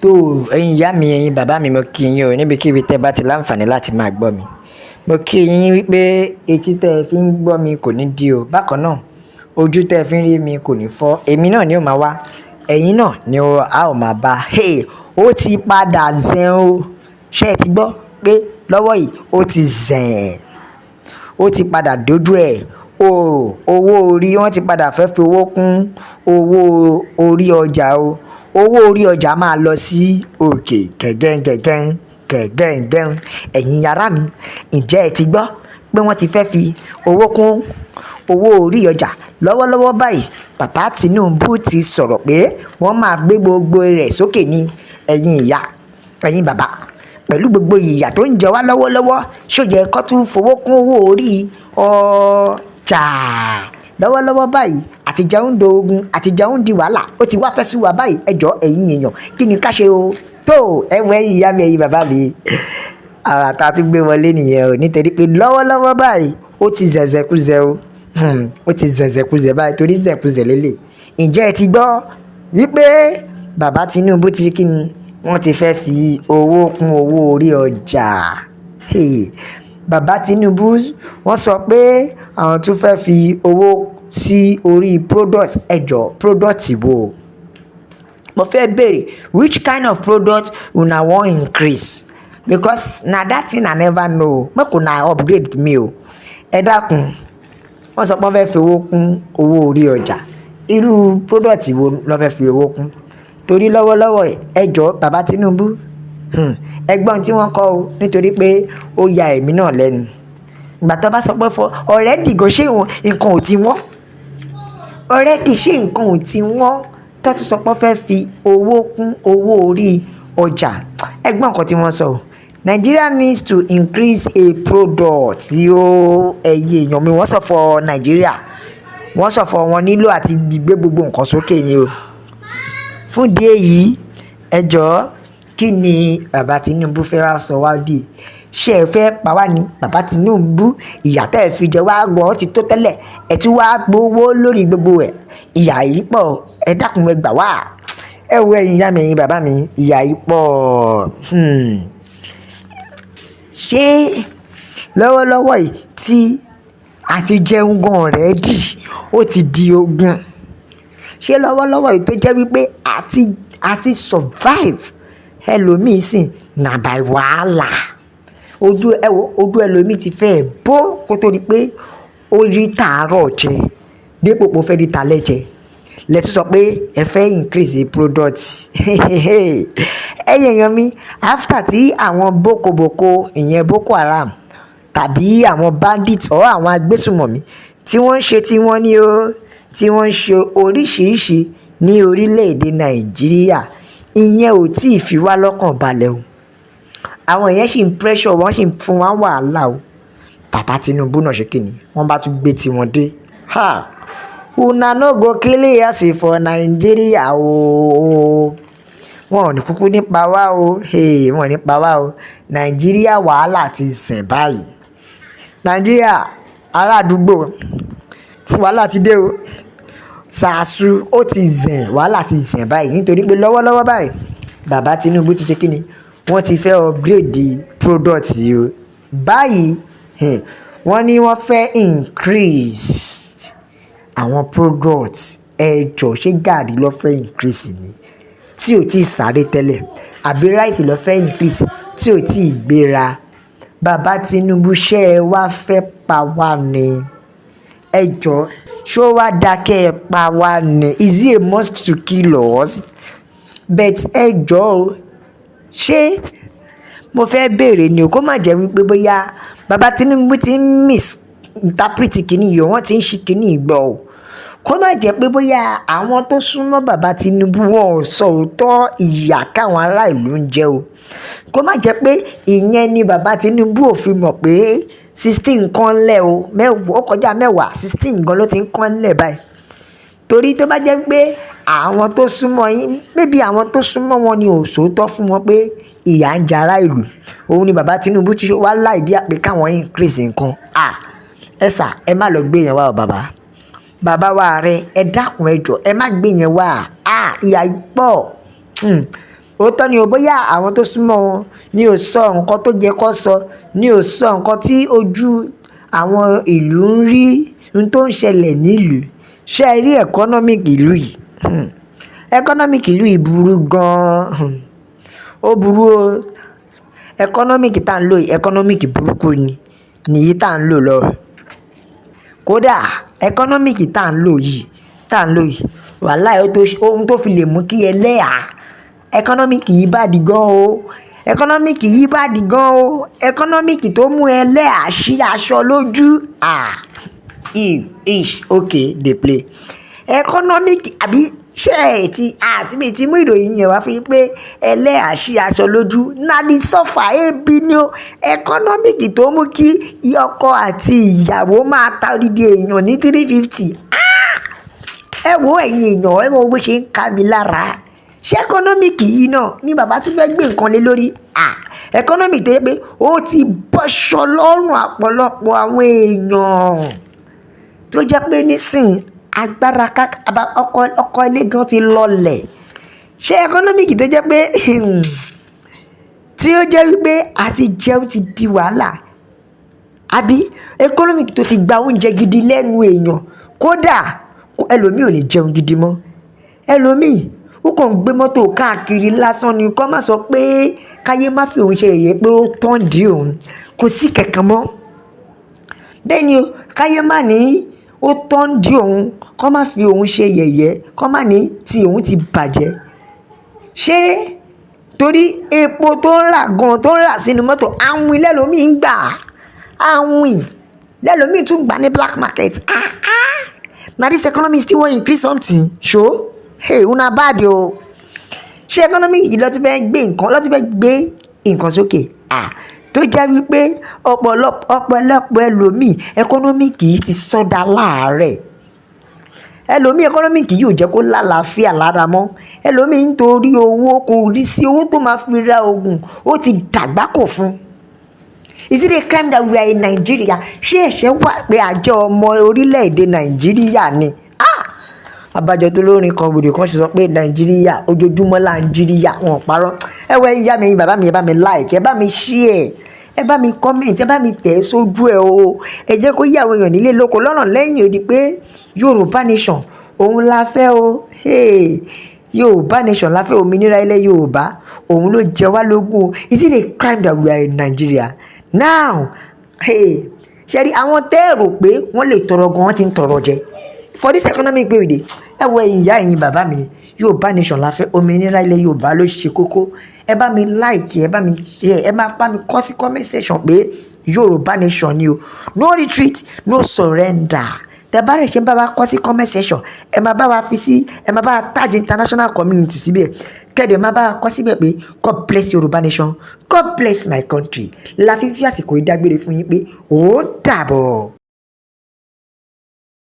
Tó ẹ̀yin ìyá mi, ẹ̀yin bàbá mi, mo kí yín o níbikíbi tẹ́ bá ti láǹfààní láti máa gbọ́ mi. Mo kí yín wípé etí tẹ́ fi ń gbọ́ mi kò ní di o. Bákan náà, ojú tẹ́ fi ń rí mi kò ní fọ́. Èmi náà ni ó máa wá, ẹ̀yin náà ni a ó máa bá. Hey! Ó ti padà zẹn o. Ṣé ẹ ti gbọ́ pé lọ́wọ́ yìí ó ti zẹn? Ó ti padà dójú ẹ̀. O, owó orí wọ́n ti padà fẹ́ fi owó kún owó orí ọjà o. Owó orí ọjà máa lọ sí òkè gẹ̀gẹ́ngẹ̀gẹ́n, gẹ̀gẹ́ngẹ́n. Ẹ̀yin ará mi, ǹjẹ́ ẹ ti gbọ́ pé wọ́n ti fẹ́ fi owó kún owó orí ọjà lọ́wọ́lọ́wọ́ báyìí? Bàbá Tinubu ti sọ̀rọ̀ pé wọ́n máa gbé gbogbo rẹ̀ sókè ní. Ẹ̀yin ìyá, ẹ̀yin bàbá, pẹ̀lú gbogbo ìyà tó ń jẹ wá lọ́wọ́lọ́wọ́, ṣó yẹ kó tún fowó kún owó orí ọjà lọ́wọ́lọ́wọ́ báyìí? Àti jẹun dogun, àti jẹun di wàhálà, ó ti wá fẹ́ sú wa báyìí. Ẹ jọ̀ọ́, ẹ̀yin èèyàn, kí ni ká ṣe o? Tó ẹ wo ẹ̀yin ìyá mi, ẹ̀yin bàbá mi, àrà tá a tún gbé wọlé nìyẹn o. Nítorí pé lọ́wọ́lọ́wọ́ báyìí ó ti zẹ̀zẹ̀kúzẹ̀ o. Ó ti zẹ̀zẹ̀kúzẹ̀ báyìí torí zẹ̀kúzẹ̀ lélẹ̀. Ǹjẹ́ ẹ ti gbọ́ wípé bàbá Tinubu ti kí ni? Wọ́n ti fẹ́ fi owó kún owó orí ọjà. Hey! Bàbá Tinubu wọ́n sọ pé àwọn tún fẹ́ fi owó sí orí product. Ẹ jọ̀ọ́, product wo? Mo fẹ́ bèèrè, which kind of product una wan increase? Because na that thing I never know. Make una upgrade me o. Ẹ dákun. Wọ́n sọ pé wọ́n fẹ́ fi owó kún owó orí ọjà. Irú product wo ló fẹ́ fi owó kún? Torí lọ́wọ́lọ́wọ́, ẹ jọ̀ọ́, bàbá Tinubu, ẹ gbọ́ ohun tí wọ́n kọ o, nítorí pé ó ya èmi náà lẹ́nu. Ìgbà tó bá sọ pé for already gan, ṣé nǹkan ò ti wọ́n? Already, ṣé nǹkan ò ti wọ́n? Tó tún sọ pé wọ́n fẹ́ fi owó kún owó orí ọjà. Ẹ gbọ́ nǹkan tí wọ́n sọ o. Nigeria needs to increase a product. Yóò ẹ̀yin èèyàn mi, wọ́n sọ for Nigeria. Wọ́n sọ for wọn nílò àti gbé gbogbo nǹkan sókè ni o. Fún ìdí èyí, ẹ jọ̀ọ́, kí ni bàbá Tinubu fẹ́ wá sọ wá dì? Ṣé ẹ fẹ́ pa wá ní? Bàbá Tinubu, ìyà tẹ́ ẹ fi jẹ wá gan ti tó tẹ́lẹ̀. Ẹ tún wá gbowó lórí gbogbo ẹ̀. Ìyà yìí pọ̀. Ẹ dákun, ẹ gbà wá. Ẹ wo ẹ̀yin ìyá mi, ẹ̀yin bàbá mi, ìyà yìí pọ̀. Ṣé lọ́wọ́lọ́wọ́ yìí tí a ti jẹun gan already, ó ti di ogun? Ṣé lọ́wọ́lọ́wọ́ yìí tó jẹ́ wípé àti survive ẹlòmíì sì na by wàhálà. Ojú ẹ wo, ojú ẹlòmíì ti fẹ́ bó kó tó di pé ó rí tàárọ̀ jẹ dípò pé ó fẹ́ rí talẹ́ jẹ. Lẹ tún sọ pé ẹ fẹ́ increase product. Ẹ̀yin èèyàn mi, after tí àwọn boko-boko, ìyẹn Boko Haram tàbí àwọn bandits or àwọn agbésùnmọ̀mí tí wọ́n ń ṣe tí wọ́n ní o, tí wọ́n ń ṣe oríṣìíríṣìí ní orílẹ̀-èdè Nàìjíríà, ìyẹn ò tí ì fi wá lọ́kàn balẹ̀ o. Àwọn yẹn sì ń pressure, wọ́n sì ń fún wa wàhálà o. Bàbá Tinubu náà ṣe kíni? Wọ́n bá tún gbé tiwọn dé. Ha! Una no go kill us for Nigeria o. Wọn ò ní kúkú nípa wá o. Hey, wọ́n ò ní pa wá o. Nàìjíríà, wàhálà ti sẹ̀ báyìí. Nàìjíríà, ará àdúgbò, wàhálà ti dé o. Sàásù ó ti zẹ̀, wàhálà ti zẹ̀ báyìí nítorí pé lọ́wọ́lọ́wọ́ báyìí, bàbá Tinubu ti ṣe kíni? Wọ́n ti fẹ́ upgrade product yìí o. Báyìí, wọ́n ní wọ́n fẹ́ increase àwọn product. Ẹ jọ̀ọ́, ṣé gàárì ló fẹ́ increase ni tí ò tíì sáré tẹ́lẹ̀? Àbí rice ló fẹ́ increase tí ò tíì gbéra? Bàbá Tinubu, ṣé ẹ wá fẹ́ pa wá ni? Ẹ jọ̀ọ́, ṣé ó wá dá kí ẹ pa wá ni? Is it a must to kill us? But ẹ jọ̀ọ́ o, ṣé mo fẹ́ bèèrè ni o, kó má jẹ́ wípé bóyá bàbá Tinubu ti ń misinterpret kíní yìí o, wọ́n ti ń ṣi kíní yìí gbọ́ o. Kó má jẹ́ pé bóyá àwọn tó súnmọ́ bàbá Tinubu wọn ò sọ òótọ́ ìyà káwọn ará ìlú ń jẹ o. Kó má jẹ́ pé ìyẹn ni bàbá Tinubu ò fi mọ̀ pé 16 kan lẹ̀ o, mẹ́wàá, ó kọjá mẹ́wàá, 16 gan ló ti ń kán lẹ̀ báyìí. Torí tó bá jẹ́ pé àwọn tó súnmọ́ yín, maybe àwọn tó súnmọ́ wọn ni ò sòótọ́ fún wọn pé ìyà ń jẹ ará ìlú. Òun ni bàbá Tinubu tí wá ní idea pé káwọn increase nǹkan. À, ẹ sà, ẹ má lọ gbé yẹn wá o bàbá. Bàbá wa ààrẹ, ẹ dákun, ẹ jọ̀ọ́, ẹ má gbé yẹn wá. À, ìyà yìí pọ̀. Òótọ́ ni o, bóyá àwọn tó súnmọ́ wọn ni ò sọ nǹkan tó jẹ́ kó sọ, ni ò sọ nǹkan tí ojú àwọn ìlú ń rí, ohun tó ń ṣẹlẹ̀ nílùú. Ṣé ẹ rí economic ìlú yìí? Economic ìlú yìí burú gan-an. Ó burú o. Economic tá ń lò yìí, economic burúkú ni, nìyí tá ń lò lọ. Kódà economic tá ń lò yìí, wàláì, ó tó ohun tó fi lè mú kí ẹlẹ́hà. Economic yìí bad gan o. Economic yìí bad gan o. Economic tó mú ẹlẹ́hà ṣí aṣọ lójú. Ah, ish, okay, dey play. Economic àbí ṣé ẹ ti àti mi ti mú ìròyìn yẹn wá fún yín pé ẹlẹ́hà ṣí aṣọ lójú? Na the suffer, ebi ni o. Economic tó mú kí ọkọ àti ìyàwó máa ta odidi èèyàn ní 350. Ah! Ẹ wo, ẹ̀yin èèyàn, ẹ mọ bó ṣe ń ka mi lára. Ṣé economic yìí náà ni bàbá tún fẹ́ gbé nǹkan lé lórí? Ah! Economic tó yẹ pé ó ti bọ́ṣọ lọ́rùn ọ̀pọ̀lọpọ̀ àwọn èèyàn, tó jẹ́ pé nísìnyí agbára ọkọ̀ ọkọ̀ ilé gan ti lọlẹ̀. Ṣé economic tó jẹ́ pé tí ó jẹ́ wípé àti jẹun ti di wàhálà, àbí economic tó ti gba oúnjẹ gidi lẹ́nu èèyàn? Kódà ẹlòmíì ò lè jẹun gidi mọ́. Ẹlòmíì, ó kàn ń gbé mọ́tò káàkiri lásán ni, kó má sọ pé káyé má fi òun ṣe yẹ̀yẹ́ pé ó tán dí òun, kò sí kankan mọ́. Bẹ́ẹ̀ ni o, káyé má ní ó tán dí òun, kó má fi òun ṣe yẹ̀yẹ́, kó má ní tí òun ti bàjẹ́. Ṣé torí epo tó ń rà gan, tó ń rà sínú mọ́tò, àwìn lẹ́lòmíì ń gbà, àwìn lẹ́lòmíì tún gbà ní black market. Ah ah, na this economy still wan increase something? Ṣo hey, una bad o. Ṣé economy yìí ló ti fẹ́ gbé nǹkan, ló ti fẹ́ gbé nǹkan sókè? Ah, tó jẹ́ wípé ọ̀pọ̀lọpọ̀ ẹlòmíì, economic yìí ti sọ́dà láàárẹ̀. Ẹlòmíì, economic yìí ò jẹ́ kó lálàáfíà lára mọ́. Ẹlòmíì, nítorí owó, kò rí sí owó tó máa fi ra oògùn, ó ti dàgbákò fún. Is it a crime that we are in Nigeria? Ṣé ẹ̀ṣẹ̀ wà pé àjọ ọmọ orílẹ̀-èdè Nàìjíríà ni? Ah! Abájọ tó lórin kan gbòdì kan ṣe sọ pé Nàìjíríà, ojoojúmọ́ là ń jíríyà, wọn ò parọ́. Ẹ wọ, ìyá mi, bàbá mi, ẹ bá mi like, ẹ bá mi share, ẹ bá mi comment, ẹ bá mi tẹ̀ sójú ẹ o. Ẹ jẹ́ kó yé àwọn èèyàn nílé lóko lọ́nà lẹ́yìn odi pé Yorùbá nation òun la fẹ́ o. Hey! Yorùbá nation la fẹ́, òmìnira ilẹ̀ Yorùbá òun ló jẹ wá lógún o. Is it a crime that we are in Nigeria now? Hey! Ṣe rí àwọn tẹ́ ẹ rò pé wọ́n lè tọrọ gan, wọ́n ti ń tọrọ jẹ for this economic pé we dey. Ẹ wo, ìyá, ẹ̀yin bàbá mi, Yorùbá nation la fẹ́, òmìnira ilẹ̀ Yorùbá ló ṣe kókó. Ẹ bá mi like, ẹ bá mi share, ẹ má bá mi kọ sí comment section pé Yorùbá nation ni o, no retreat, no surrender. Tẹ bá rẹ̀ ṣe ń bá wa kọ sí comment section, ẹ máa bá wa fi sí, ẹ máa bá wa tag international community síbẹ̀, kẹ́dẹ̀ máa bá wa kọ síbẹ̀ pé God bless Yorùbá nation, God bless my country. La fi fi àsìkò ìdágbére fún yín pé ó dàbọ̀.